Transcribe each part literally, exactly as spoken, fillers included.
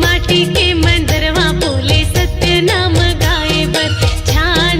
माटी के मंदरवा बोले सत्य नाम गाए बर, झार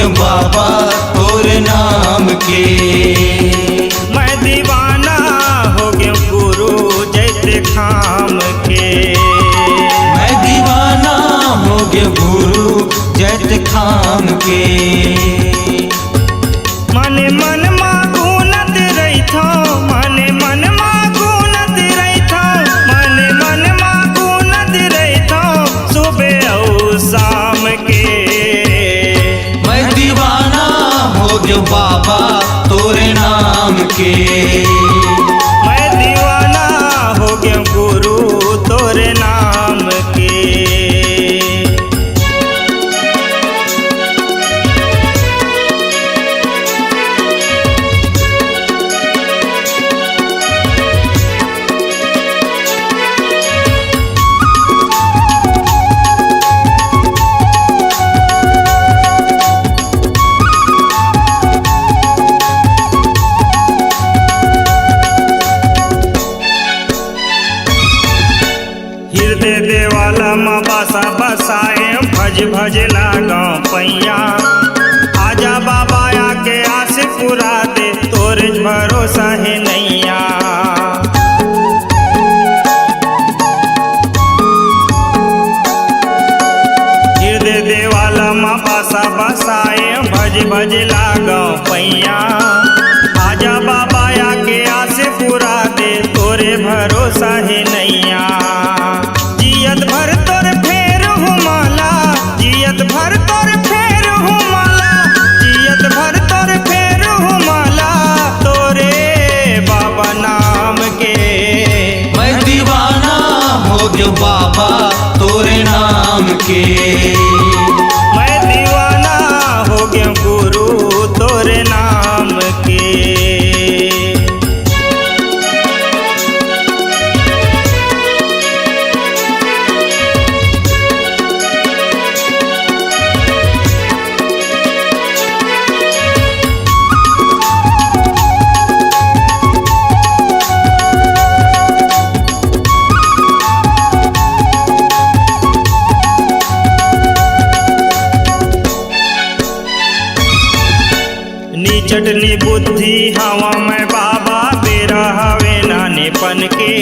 बाबा तोरे नाम के। मैं दीवाना हो गयो गुरु जैत खाम के। मैं दीवाना हो गयो गुरु जैत खाम के। मने मन मा गुनत रहिथो, मने मन मा गुनत रहिथो, मने मन मा गुनत रहिथो, सुबह अउ शाम के। मैं दीवाना हो गयो बाबा तोरे नाम के। मैं दीवाना हो गयो गुरु तोरे नाम के। हृदय देवाला म बासा बसाए, भज भज लागो पैया। आजा बाबा आके आस पुरा दे, तोरे भरोसा हे नैया। हृदय देवाला म बासा बसाए, भज भज लागो पैया। आजा बाबा आके आस पुरा दे, तोरे भरोसा हे नैया। जियत भर तोर फेर हूँ माला, जियत भर तोर फेर हूँ माला, जियत भर तोर फेर हूँ माला, तोरे बाबा नाम के। मैं दीवाना हो गयो बाबा तोरे नाम के। मैं दीवाना हो गयो गुरु तोरे नाम के। निचट निबुद्धि हवा मैं बाबा, बेरा हवे नानेपन के।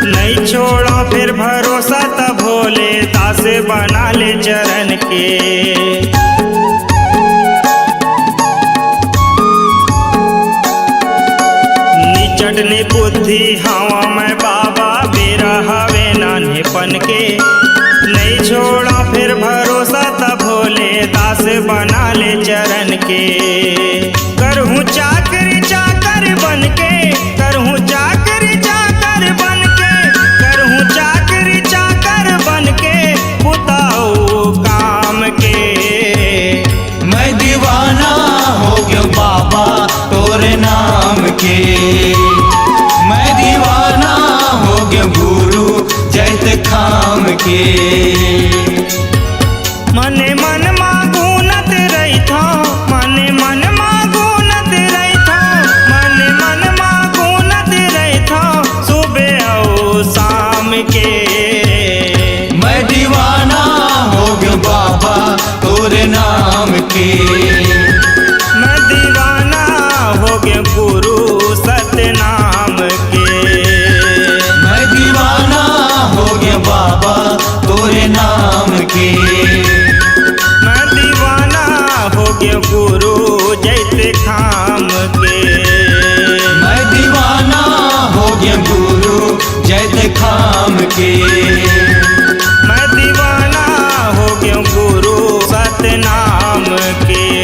नइ छोड़ा फेर भरोसा त भोले दास बना ले चरण के। निचट निबुद्धि हवा मैं बाबा, बेरा हवे नानेपन के। नइ छोड़ा फेर भरोसा त भोले दास बना ले चरण के। करहूँ चाकरी चाकर बन के, करहूँ चाकरी चाकर बन के, करहूँ चाकरी चाकर बन के, बुताऊ काम के। मैं दीवाना हो गयो बाबा तोरे नाम के। मैं दीवाना हो गयो गुरु जैत खाम के। मने मन मा गुनत रहिथो, मने मन मा गुनत रहिथो, मने मन मा गुनत रहिथो, सुबह अउ शाम के। मैं दीवाना हो गयो बाबा तोरे नाम के। मैं दीवाना हो गयो गुरु सतनाम के। मैं दीवाना हो गयो बाबा तोरे नाम के। मैं दीवाना हो गयो गुरु जैत खाम के। मैं दीवाना हो गयो गुरु जैत खाम के। मैं दीवाना हो गयो गुरु सतनाम के।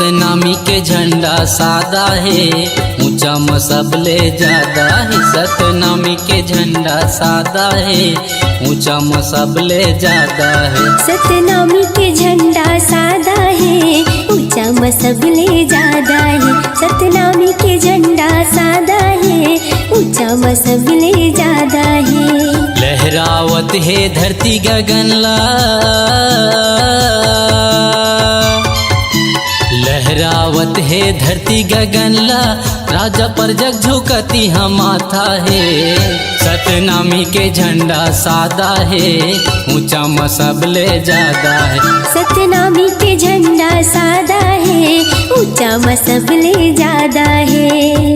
सतनामी के झंडा सादा हे, ऊंचा म सबले जादा हे। सतनामी के झंडा सादा हे, ऊंचा म सबले जादा हे। सतनामी के झंडा सादा हे, ऊंचा म सबले जादा हे। सतनामी के झंडा सादा हे, ऊंचा म सबले जादा हे। लहरावत हे धरती गगन ला, लहरावत हे धरती गगन ला, राजा परजग झुकत इहाँ माथा हे। सतनामी के झंडा सादा हे, ऊंचा म सबले जादा हे। सतनामी के झंडा सादा हे, ऊंचा म सबले जादा हे।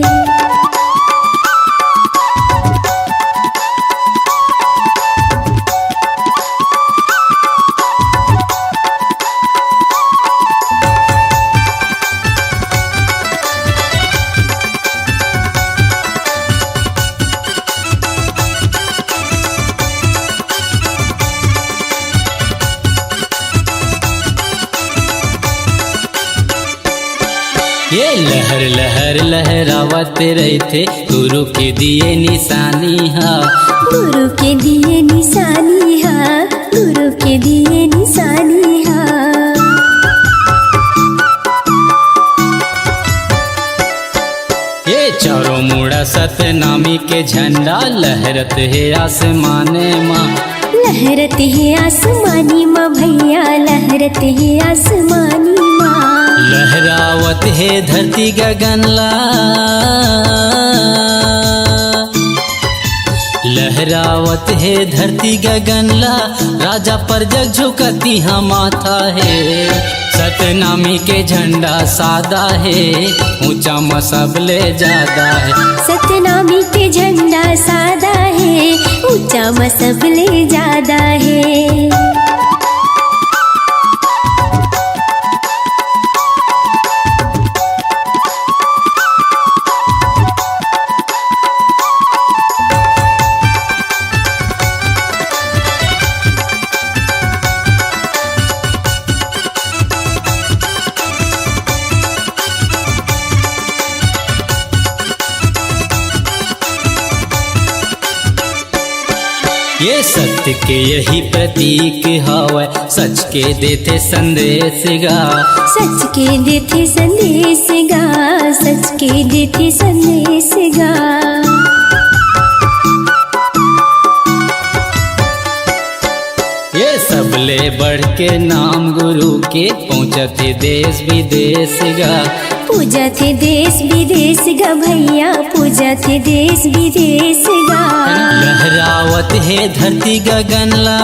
ये लहर लहर लहरावत रहिथे, गुरु के दिए निशानी हा। गुरु के दिए निशानी हा, गुरु के दिए निशानी हा। ये चारों मुड़ा सतनामी के झंडा लहरत हे आसमान मा। लहरत हे आसमानी मा भैया, लहरत हे आसमानी मा। लहरावत हे धरती गगन ला, लहरावत हे धरती गगन ला, राजा परजग झुकत इहाँ माथा हे। सतनामी के झंडा सादा हे, ऊंचा म सबले जादा हे। सतनामी के झंडा सादा हे, ऊंचा म सबले जादा हे। ये सत्य के यही प्रतीक हवय, सच के देथे संदेश गा। सच के देथे संदेश गा, सच के देथे संदेश गा। ये सबले बढ़ के नाम गुरु के, पहुँचत हे देश विदेश गा। पूजत हे देश विदेश गा भैया, पूजत हे देश विदेश गा। लहरावत हे धरती गगन ला,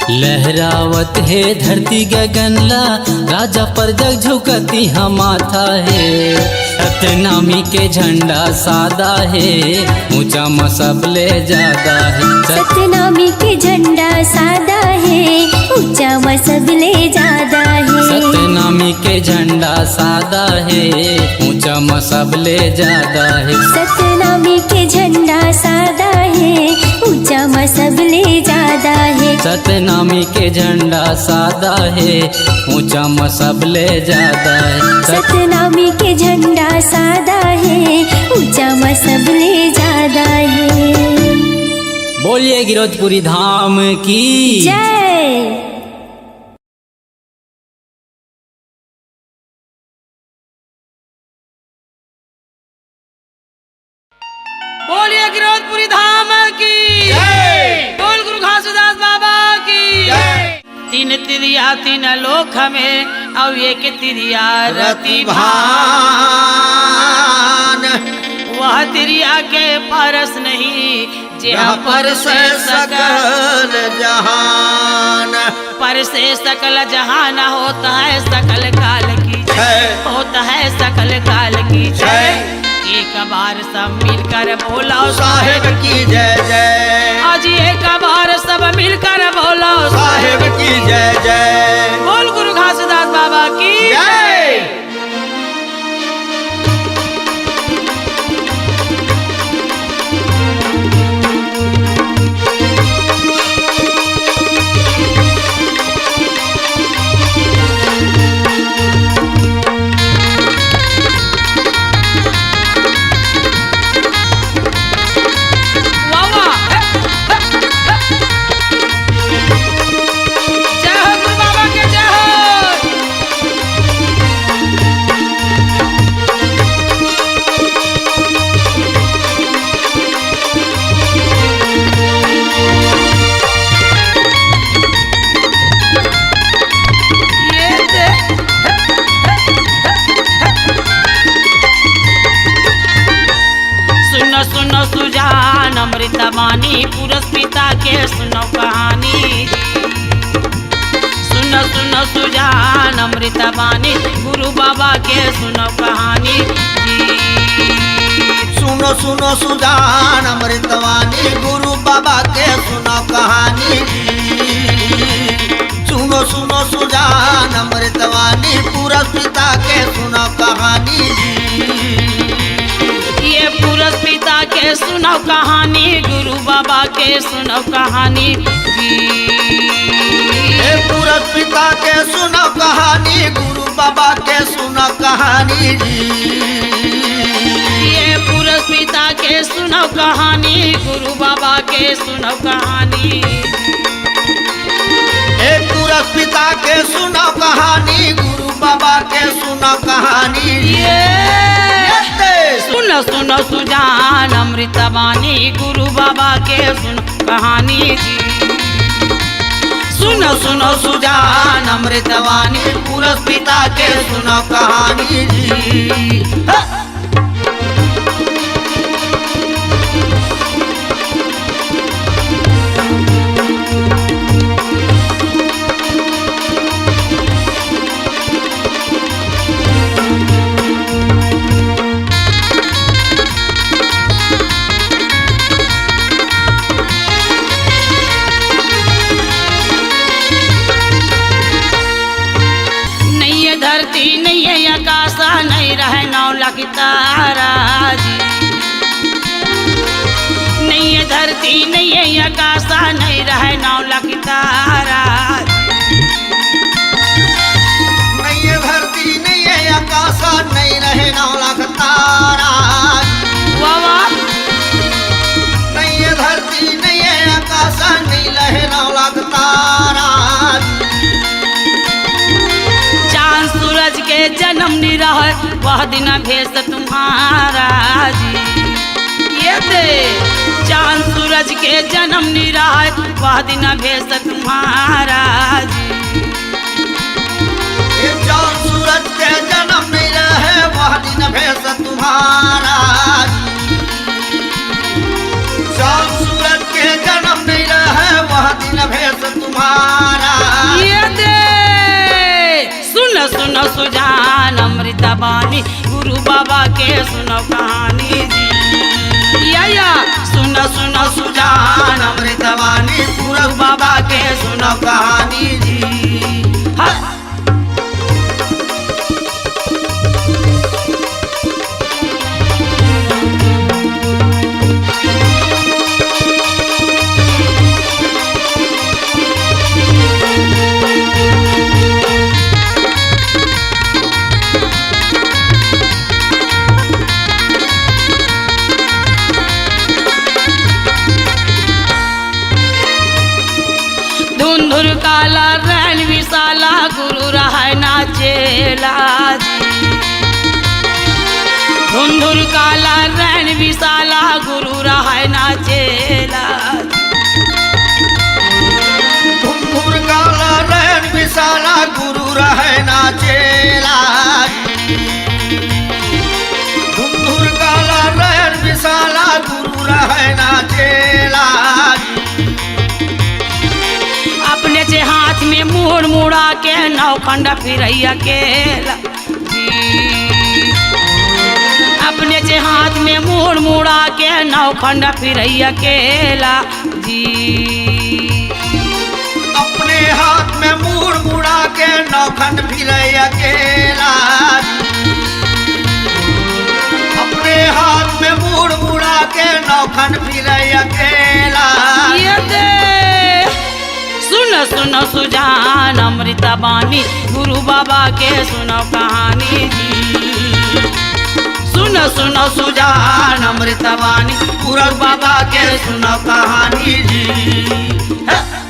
लहरावत हे धरती गगन ला, राजा परजग झुकत इहाँ माथा हे। सतनामी के झंडा सादा हे, ऊंचा म सबले जादा हे। सत- सतनामी के झंडा सादा हे, ऊंचा म सबले जादा हे। सतनामी के झंडा सादा हे, ऊंचा म सबले जादा हे। सतनामी के झंडा सादा हे, ऊंचा म सबले जादा हे। सतनामी के झंडा सादा हे, ऊंचा म सबले जादा हे। सतनामी के झंडा सादा हे, ऊंचा म सबले जादा हे। बोलिए गिरौदपुरी धाम की जय। बोलिए गिरौदपुरी धाम की जय। बोल गुरु घासीदास बाबा की जय। तीन तिरिया तीन लोक में, अउ एक तिरिया रति भान। वह तिरिया के परस नहीं, जेह परसे सकल जहान। परसे सकल जहान, होत है सकल काल की जय। होत है सकल काल की जय। जय। एक बार सब मिलकर बोलो साहेब की जय जय। आज एक बार सब मिलकर बोलो साहेब की जय जय। बोल गुरु घासीदास बाबा की जय। गुरु बाबा के सुनव कहानी जी। सुनो सुनो सुजान अमृतवाणी, गुरु बाबा के सुनव कहानी जी। सुनो सुनो सुजान अमृतवाणी, पुरस पिता के सुनव कहानी जी। ये पुरस पिता के सुनव कहानी, गुरु बाबा के सुनव कहानी जी। हे पुरस पिता के सुनव कहानी, गुरु बाबा के सुनव कहानी जी। ये पुरस पिता के सुनव कहानी, गुरु बाबा के सुनव कहानी। हे पुरस पिता के सुनव कहानी, गुरु बाबा के सुनव कहानी। ये ये ते सुन सुन सुजान अमृतवाणी, गुरु बाबा के सुन कहानी जी। सुन सुन सुजान अमृतवाणी, पुरस पिता के सुनव कहानी जी। हा! नइये धरती, नइये आकाश, नइ रहय नौ लाख तारा जी। नइये धरती, नइये आकाश, नइ रहय नौ लाख तारा। नइये धरती, नइये आकाश, नइ रहय नौ लाख तारा। वाह, वाह। नइये धरती, नइये आकाश, नइ रहय नौ लाख तारा। चांद सूरज के जन्म नइ रहय, वह दिन भेष तुम्हारा जी। ये दे, चांद सूरज के जन्म नइ रहय, वह दिन भेष तुम्हारा जी। ये चांद सूरज के जन्म नइ रहय, वह दिन भेष तुम्हारा जी। चांद सूरज के जन्म नइ रहय, वह दिन भेष तुम्हारा। ये दे, सुन सुन सुजान अमृतवाणी, गुरु बाबा के सुनव कहानी जी। या, या, सुन सुन सुजान अमृतवाणी, गुरु बाबा के सुनव कहानी जी। हा। धुंधुर काला रैन विशाला, गुरु रहय ना चेला जी। धुंधुर काला रैन विशाला, गुरु रहय ना चेला। धुंधुर काला रैन विशाला, गुरु रहय ना चेला। धुंधुर काला रैन विशाला, गुरु रहय ना चेला। अपने जे हाथ में मुड़ मुड़ा के नौ खंड फिरैया केला जी। अपने जे हाथ में मुड़ मुड़ा के नौ खंड फिरैया केला जी। अपने हाथ में मुड़ मुड़ा के नौ खंड फिरैया केला। अपने हाथ में मुड़ मुड़ा के नौ खंड फिरैया केला। ये दे, सुन सुन सुजान अमृतवाणी, गुरु बाबा के सुनव कहानी जी। सुन सुन सुजान अमृतवाणी, गुरु बाबा के सुनव कहानी जी। हे।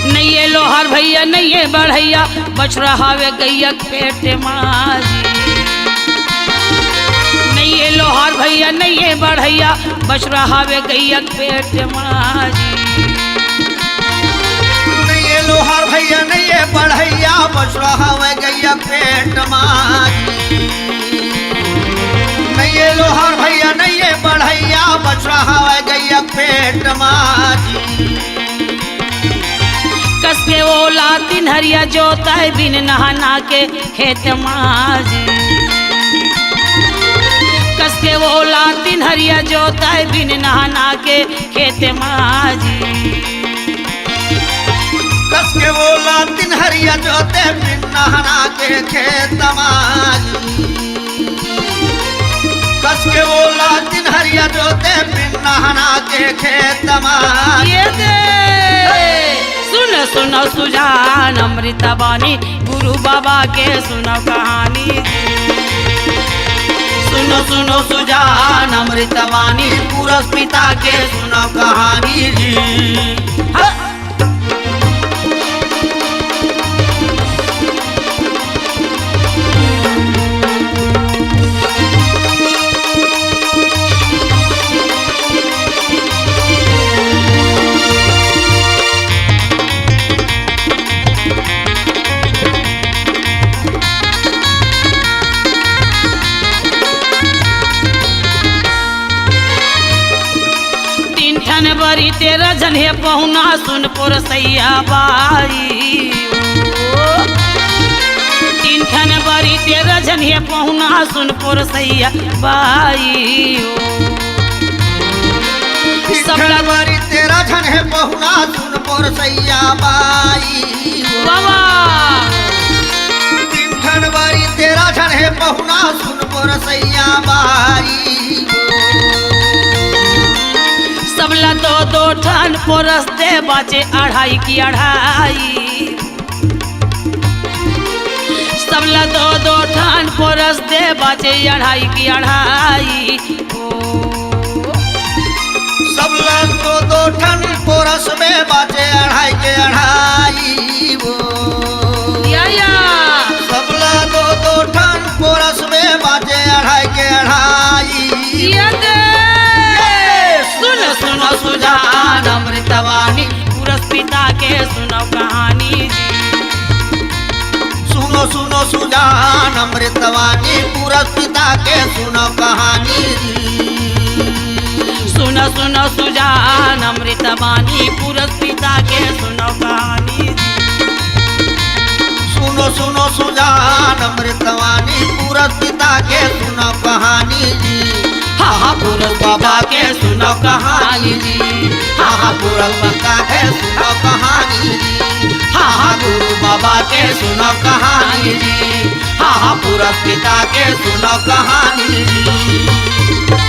नइये लोहर भैया, नइये बढ़ैया, बछरा हवे गैया के पेट मा जी। नइये लोहार भैया नइये बढ़इया, बछड़ा हवे गइया के पेट मा जी। नइये लोहार भैया नइये बढ़इया, बछड़ा हवे गइया के पेट मा जी। नइये लोहार भैया नइये बढ़इया, बछड़ा हवे गइया के पेट मा जी। कस के ओला तीन हरिया जोतय बिन नहना के खेत मा जी। कस के ओला तीन हरिया जोतय बिन नहना के खेत मा जी। कस के ओला तीन हरिया जोते बिन नहना के खेत मा जी। कस के ओला तीन हरिया जोते बिन नहना के खेत मा जी। ये दे। सुन सुन सुजान अमृत बानी, गुरु बाबा के सुनव कहानी जी। सुन सुन सुजान अमृत बानी, पुरस पिता के सुनव कहानी जी। हाँ। तीन ठन बरी तेरा झन हे पहुना, सुन पोरसैया बाई ओ। तीन ठन बरी तेरा झन हे पहुना, सुन पोरसैया बाई ओ। तीन ठन बरी तेरा झन हे पहुना, सुन पोरसैया बाई ओ। बाबा। तीन ठन बरी तेरा झन हे पहुना, सुन पोरसैया बाई ओ। सबला दो दो ठन पोरस दे, बाचे अढ़ाई की अढ़ाई। सबला दो दो ठन पोरस दे, बाचे अढ़ाई की अढ़ाई ओ। सबला दो दो ठन पोरस में बाचे अढ़ाई के अढ़ाई ओ। या, या। सबला दो दो ठन पोरस में बाचे अढ़ाई के अढ़ाई। या दे। सुन सुन सुजान अमृतवाणी, पुरस पिता के सुनव कहानी जी। सुनो सुनो सुजान अमृतवाणी, पुरस पिता के सुनव कहानी जी। सुन सुन सुजान अमृतवाणी, पुरस पिता के सुनव कहानी जी। सुनो सुनो सुजान अमृतवाणी, पुरस पिता के सुनव कहानी जी। हा हा पुरस बाबा के सुनव कहानी जी। हा हा पुरस पिता के सुनव कहानी जी। हा हा गुरु बाबा के सुनव कहानी जी। हा हा पुरस पिता के सुनव कहानी जी।